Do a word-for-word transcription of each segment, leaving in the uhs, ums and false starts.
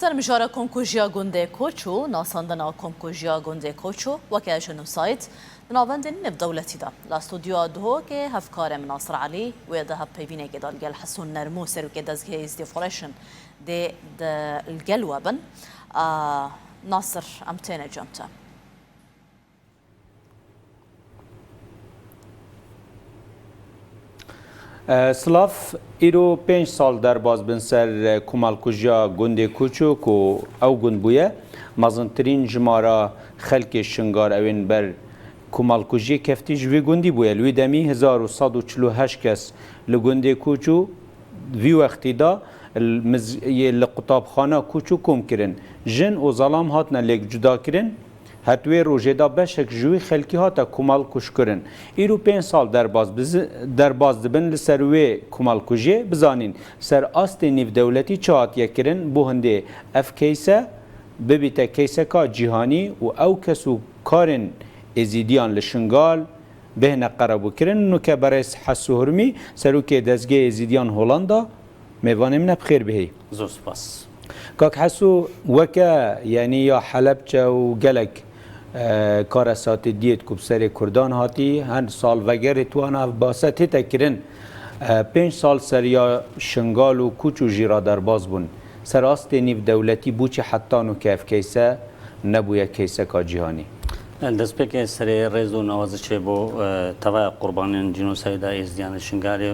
Ser mijara komkujiya gundê Koçû, nasandina komkujiya gundê Koçû weke jenosayd di navendên nêvdewletî de. La stûdyoya Duhokê hevkarê min Nasir Elî wê di hevpeyvînekê de li gel Heso Nermû, serokê dezgehê Êzidî Foundation dê di li gel we bin. A, Nasir, em têne cem te. E, Silav, îro pênc sal derbas bin ser, e, komalkujiya gundê Koçû ku ew gund bûye. Mezintirîn jimara xelkê Şingal ewên ber komalkujiyê keftî ji vî gundî bûye. Li wî demî hezar û sed û çil û heşt kes li gundê Koçû vî wextî de li miz-, yê li qutabxana Koçû kom kirin. Jin û zelam hatine lêk cuda kirin. Het wê rojê de beşek ji wî xelkî hate komalkuj kirin. Îro pênc sal derbas bizi-, derbas dibin li ser wê komalkujiyê. Bizanîn ser astê nîvdewletî çi hatiye kirin, bo hindê ev keyse bibîte keyseka cîhanî û ew kes û karên êzîdiyan li Şingal bihêne qerebûkirin. Nuke berêz Heso Hurmî, serokê dezgehê êzîdiyan Holanda, mêvanê min e, bi xêr bihêy. Zor spas. Kak Heso, weke, yanî ya Helebçe û gelek, e, karesatê diyêt ku bi serê Kurdan hatî, her sal vegerê tu ana ev base tête kirin. E, pênc sal ser ya Şingal û Koçû jî ra derbas bûn. Ser astê nîvdewletî bû çi heta nuke ev keyse nebûye keyseka cîhanî? Li destpêkê serê rêz û nawazişê bo, e, tevaya qurbanên cînosayda Êzdiyan li Şingalê,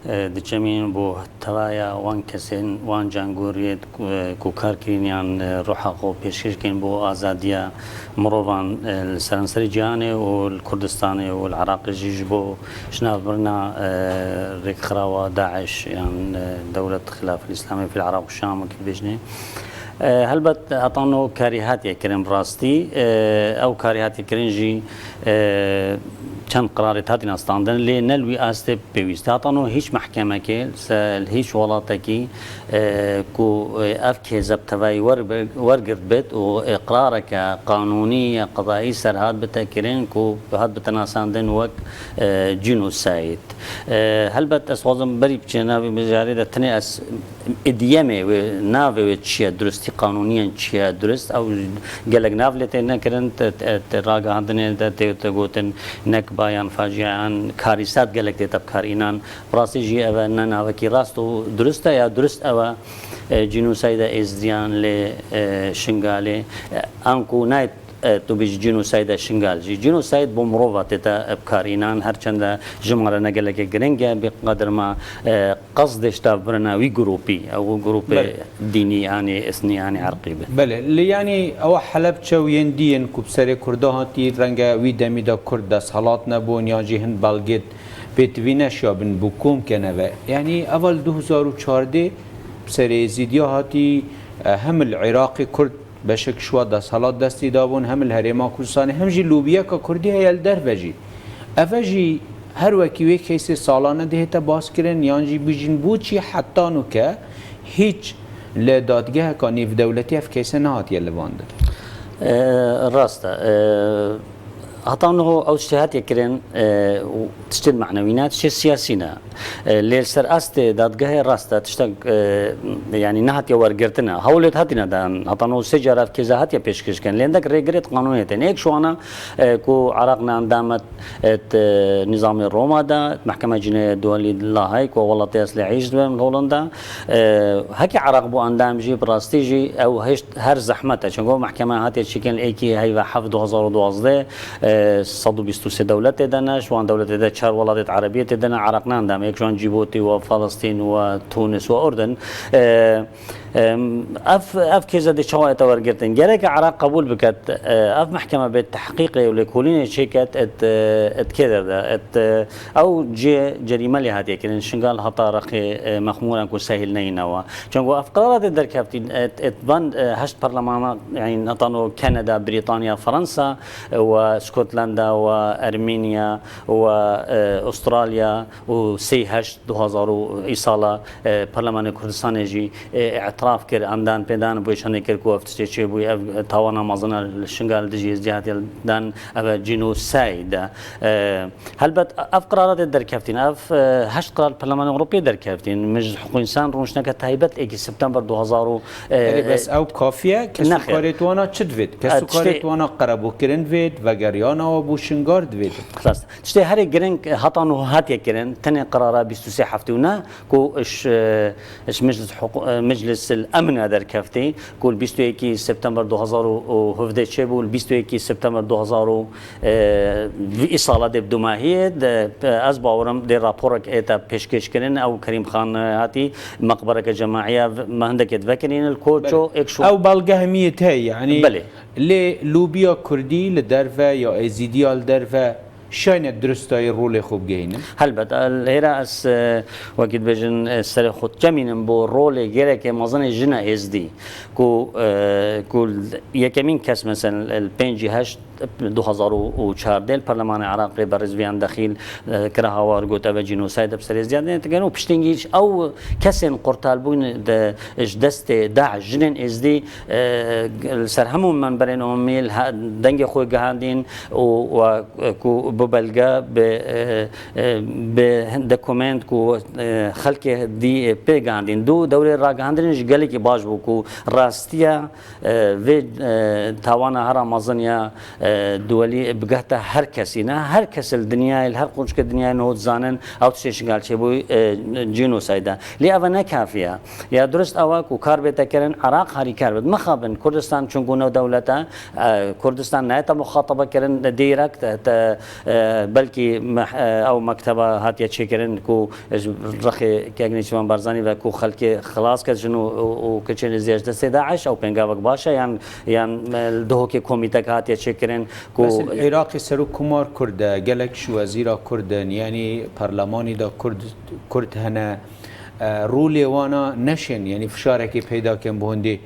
e, diçemîn bo tevaya wan kesên, wan cangoriyê ku, e, ku kar kirîn yan, e, ruha xwe pêşkêş kirin bo azadiya mirovan, e, li seranserê cîhanê û li Kurdistanê û li Iraqê jî ji bo jinavbirina, e, rêkxirawa DAIŞ yan, e, Dewlet Xilafil Îslamê fil Iraq û Şam wekî dibêjinê. E, helbet heta no karî hatiye kirin bi rastî. E, ew karî hatiye kirin jî, e, çend qirarê hatîne standin, lê ne li wî astê pêwîst. Heta no hîç mehkemekê, se-, li hîç welatekî, e, ku, e, ev kêze bi tevayî wer-, wergirt bit û, e, qirareke qanûnî ya qedayî serhat bite kirin ku hat bite nasandin wek, e, cînosayd. E, helbet ez xwazim berî biçîne navê mijarê de tenê ez idiyemê wê, navê wê çi ye duristî, qanûniyen çi ye durist, ew gelek nav lê tê nekirin, te, te, te ragihandinê de tê, tê gotin nekba yan facia yan karîsat gelek tê te bi kar înan. Bi rastî jî ev e ne navekî rast û durist e ya durist ew e, e, cînosayda Êzdiyan lê, e, Şingalê, e, anku nayê e, tu bêjî cînosayda Şingal jî. Cînosayd bo mirova tête bi kar înan, her çende jimare ne gelekê giring e, bi qedir ma, e, qesdê ji nav birina wî grûpî, ew grûpê Belê. dînî yanî îsnî yanî irqî be. Belê, li yanî ew Helebçe û yên dî yên ku bi serê Kurda hatî, renge wî demî de Kurd desthilat nebûn, yan jî hin belgêt pêtivî neşiyabin bo kom kene ve. Yanî ev li du hezar û çardeh bi serê Êzîdiya hatî, e, hem li Iraqê Kurd beşek ji wa desthilat destî dabûn, hem li Herêma Kurdistanê, hem jî lobiyeka Kurdî heye li derve jî. Ev e jî her wekî wê keysê salane dihête baskirin, yan jî bijîn bo çi heta nuke hîç li dadgeheka nêvdewletî ev keyse nehatiye livandin. E, rast e. E, heta niho ew tiştê hatiye kirin, e, û tiştên manewî ne, tiştê siyasî ne. E, lê li ser astê dadgehê rast e, tiştek, e, yanî nehatiye wergirtine. Hewlêt hatine dan, heta niho sê cara ev kêze hatiye pêşkêş kirin. Lê hindek rêgirêt qanûnê tên. Yek ji wana, e, ku Iraq ne endam e, e, nîzamê Roma de, Mehkeme Cînayê Duelî di Lahey, ku welatê eslê Îş dibin li Holanda. E, hekî Iraq bû endam jî, bi rastî jî ew hêşt her zehmet e. Çunku mehkeme hatiye çêkirin li êkî heyva heft du hezar û duwazdeh, e, sed û bîst û sê dewlet tê de ne, ji wan dewletê de çar welatê Erebiyê tê de ne, Iraq ne endam e, yek ji wan Cîbotî we, Falistîn we, Tunis we, Urdun. E, em, ev, ev kêze dê çawa hate wergirtin? Gerek e Iraq qebûl biket, e, ev mehkeme bê tehqîqê û lêkolînê çêket, et, e, et kê derde, et, e, ew cê cerîme lê hatiye kirin, Şingal heta Reqê, e, mexmûran ku sehîl neyîne we. Çunku ev qirara dê derkeftî, et, et van, e, heşt parlemana, yanî netano Kanada, Brîtanya, Fransa, e, we Skotlanda, we Ermînya, we, e, Australya û sê heşt du hezar û îsala, e, Parlemanê Kurdistanê jî, e, îtiraf kir, an dan pêdan bû, şanê kir ku ev tiştê çêbûye, ev tawana mezin e li Şingal dijî êzdî hatiye dan, ev e cînosayd e. E, helbet ev qirara tê derkeftin, ev, e, heşt qirar Perlemanê Ewropê derkeftin, Meclis Hiqûq Însan rûniştneke taybet êkî September du hazar û, e, Erê, bes ew kafiye? Nexêr. Kesûkarê wana çi divêt? E, tiştê Kesûkarê wana qerebûkirin divêt, vegeriyana we bû Şingal divêt. Xilas. Tiştê herê giring, e, heta niha hatiye kirin, tenê qirara bîst û sê heftê û neh ku ji, e, ji Meclis Hiqû-, e, Meclis el Emn e derkeftî, ku li bîst û yekî September du hazar û hevdeh çêbû, li bîst û yekî September du hazar û, e, vî sala dê bi dumahiyê de, e, ez bawerim dê raporek ête pêşkêş kirin, ew Kerîm Xan, e, hatî meqbereke cemaî ye, me hindekê divekirînin li Koço, Belê. êk şu Ew belge hemiyê te ye, yanî Belê. lê lobiya Kurdî li derve ya Êzîdiya li derve şayne duristayî rolê xwe bigehînin? Helbet, e, li hêra ez, e, wekî dibêjin, e, serê xwe dikemînim bo rolê gelekê mezinê jina Êzdî, ku, e, ku yekemîn kes, mesela, li pêncî heşt du hazar û çardeh li Perlemanê Iraqê berêz Viyan Dexîl, e, kira hawar, got, ev e cînosayd e bi ser Êzdiyan dê dikin û piştî hîn ew kesên qurtalbûn de ji destê DAIŞ, jinên Êzdî, e, li ser hemû menberên umumî li he-, dengê xwe gihandîn û, û, e, ku bi belge, bi, e, e, bi dokument ku, e, xelkê dî pê gihandîn. Du dewrê ragihandinê jî gelekî baş bû ku rastiya, e, vê, e, tawana hera mezin ya, e, duwelî bigehta her kesî. Ne her kes li dinyayê, li her quncikê dinyayê niho dizanin ew tiştê Şingal çêbû, e, cînosayd e. Lê ev ne kafî ye. Ya durist ew e ku kar bête kirin, Iraq harîkar bit. Mixabin Kurdistan çunku new dewlet e, e, Kurdistan nayête muxatebe kirin direkt, te, e, belkî meh-, e, ew mekteba hatiye çêkirin ku ji rexê Kek Nêçîrvan Barzanî ve ku xelkê xilas ket jin û, û, û kiçên Êzdiya ji destê DAIŞ, ew pêngavek baş e, yan, yan, e, li Duhokê komîtek hatiye çêkirin ku Mesela Iraqê serokkomar Kurd e, gelek ji wezîra Kurd in, yanî perlemanî de Kurd, Kurd hene, e, rolê wana neşên, yanî fişarekê peyda kin bo hindê,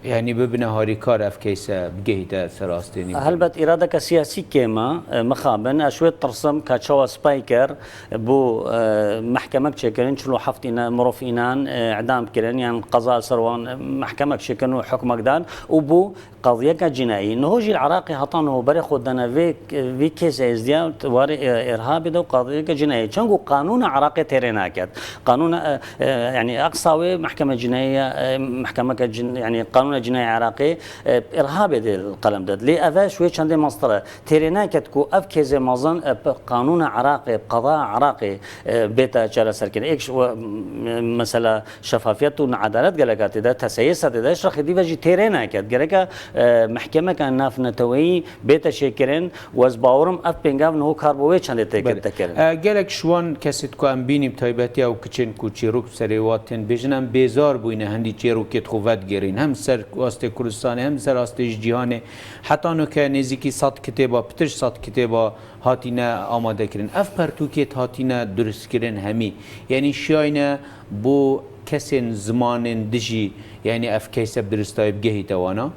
yanî bibine harîkar ev keyse bigehîte ser astê nî. Helbet îradeke siyasî kêm e, e, mixabin. Ez ji wê tirsim ka çawa Spîker bo, e, mehkemek çêkirin, çil û heft îne-, mirov înan, e, îdam kirin, yan qeza li ser wan, e, mehkemek çêkirin û hukmek dan û bû qadiyeke cinayî. Niho jî li Iraqê heta niho berê xwe dane vê, vê kêsê Êzdiya warê, e, îrhabê de û qadiyeke cinayî. Çend ku qanûna Iraqê têrê naket. Qanûna, e, e, yanî eqsa wê mehkeme cinayî ye, e, mehkemeke cin-, yanî qanûna cinayî Iraqê, e, îrhabê dê qelem de. Lê ev e ji wê çendê mastir e. Têrê naket ku ev kêzê mezin, e, bi qanûna Iraqê, bi qedaya Iraqê, e, bête çareserkirin. Êk ji we, m-, mesela şefafiyet û needalet geleka tê de, teseyisa tê de, ji rexê dî ve jî têrê naket. Gereka, e, mehkemeka navneteweyî bête çêkirin û ez bawerim ev pêngav niho kar bo wê çendê tê Belê. tê kirin. E, gelek ji wan kesê ku em bînî bi taybetiya ew kiçên ku çîrok bi serê wa tên, bêjin em bêzar bûyne hindî çîrokêt xwe vedigêrîn. Hem ser astê Kurdistanê, hem ser astê ji cîhanê. Heta nuke nêzîkî sed kitêba, pitir ji sed kitêba hatîne amadekirin. Ev pertûkêt hatîne durustkirin hemî. Yanî şiyayne bo kesên zimanên dijî, yanî ev keyse bi durustayî bigehîte wana.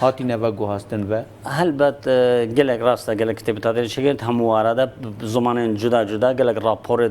Hatîne veguhastin ve. Helbet, e, gelek rast e, gelek kitêb tadê çêkirin, hemû wara de bi, bi zimanên cuda cuda, gelek raporê,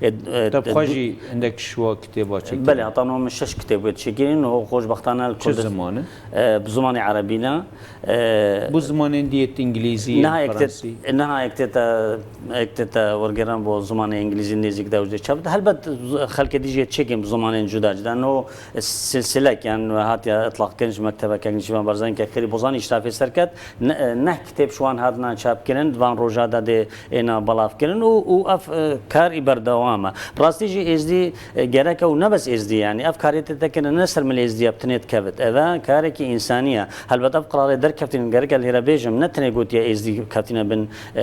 e, e, e, Te bi xwe e, jî hindek ji wa kitêba çêkirin. Belê, heta niha min şeş kitêb çêkirin, ho xweşbextane li Çi Kurdiz-, ziman in? e, bi zimanê erebî ne. E, Bi zimanên diyêt, îngilîzî, Niha yek tê, fransî. niha yek tê te, yek tê te wergeran bo zimanê îngilîzî nêzîk de ew jî çap. Helbet z-, xelkê dî jê çêkin bi zimanên cuda cuda. No silsilek, yan hatiye itlaq kirin ji mektebeke Nêçîrvan Barzanî ke Kerî Bozanî îşrafê ser ket. Ne, neh kitêb ji wan hatina çap kirin, di van roja de dê êna belav kirin û, û ev, e, kar î berdewam e. Bi rastî jî Êzdî, e, gerek e û ne bes Êzdî, yanî ev karê tê te kirin ne ser milê Êzdî ye bi tinê dikevit. Ev e karekî însanî ye. Helbet ev qirarê derkeftin gerek e lê re bêjim, ne tenê gotiye Êzdî ketine bin, e,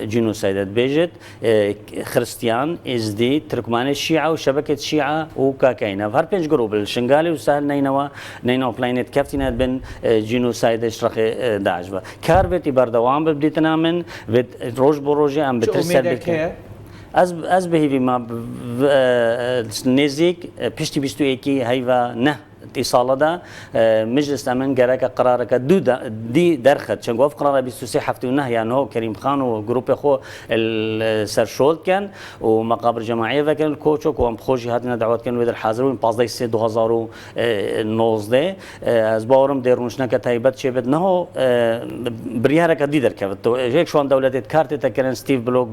cînosaydê dibêjit. E, Xiristiyan, Êzdî, Tirkmanê Şîa û şebekê Şîa û Kakayîn. Ev her pênc grûb li Şingalê û Sahil Neynewa, Neyna û Playnê dikeftîne bin, e, cînosaydê ji rexê, e, DAIŞ ve. Kar vêtî berdewam be, bi dîtina min, vêt roj bo rojê em bi Çi tirser umêdek bikin. heye? Ez, ez bi hîvî me bi, bi, e, nêzîk, e, piştî bîst û yekî heyva neh Îsala de, e, Meclis Emin gereke qirareke dû de, dî derxet. Çengo ev qirara bîst û sê heftê û neh ya niho Kerîm Xan û grûpê xwe li ser şol dikin û meqabir cemaiyê vekirin li Koçok û em bi xwe jî hatine dawet kirin wê der hazir bûn pazdeh sê du hazar û nozdeh. E, ez bawerim dê rûniştineke taybet çêbit. Niho, e, biryareke dî derkevit. Yek şu an dewletê kar tête kirin, Steve Blok,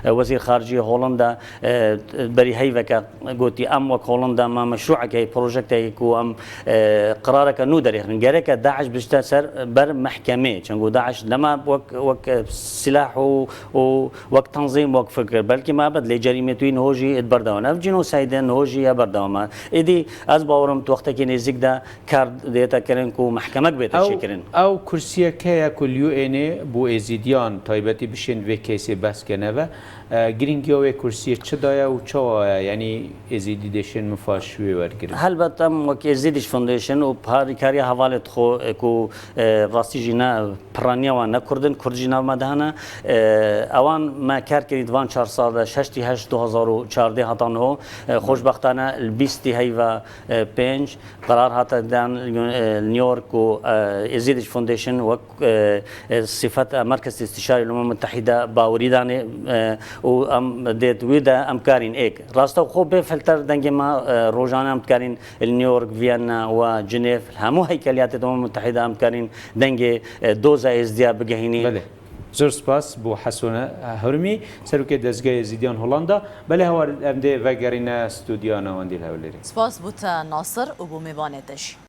e, wezîr xaricî Holanda, e, berî heyveke gotî, em wek Holanda me meşrûekê, projekteyê ku em, e, qirareke nû derêxin. Gereke DAIŞ bişte ser ber mehkemê. Çengo DAIŞ nema wek, wek silah û, û wek tanzîm, wek fikir. Belkî mabet lê cerîmetûyî niho jî id berdewam. Ev cînosayde niho jî ye berdewam e. Êdî ez bawerim tu wextekî nêzîk de kar dête kirin ku mehkemek bête Ew, çêkirin. Ew kursiyeke ye ku li U N ê bo Êzîdiyan taybetî bişên vê keysê behs kene ve. E, girîngiya wê kursiyê çi daye û çawa ye? Yanî Êzîdî dêşên mifaş wê wergirin? Helbet em wek Êzîdî Foundation û harîkariya hevalê xwe, e, ku, e, rastî jî ne piraniya wan ne Kurd in, Kurd jî nav me de hene. E, ewan me kar kirî di van çar sal de, şeştî heşt du hazar û çardeh heta niho, e, xweşbextane li bîstî heyva, e, pênc qerar hate dan, e, New York û, e, Êzîdî Foundation wek, e, e, sifet, e, Merkez Îstişarî Umem Mutehîde bawerî danê, e, û em dê wî de em karîn êk. Rastewxo bê filter dengê me, e, rojane em dikarîn li New York, Viyana û Cinêv, hemû heykeliyatê Umem Mutehîde em dikarîn dengê, e, doza Êzdiya bigehînî. Belê. Zor spas bo Hesone Hurmî, serokê Dezgehê Êzîdiyan Holanda. Belê hewar em dê vegerîne stûdyoya Navendî li Hewlêrê. Spas bo te Nasir û bo mêvanê te jî.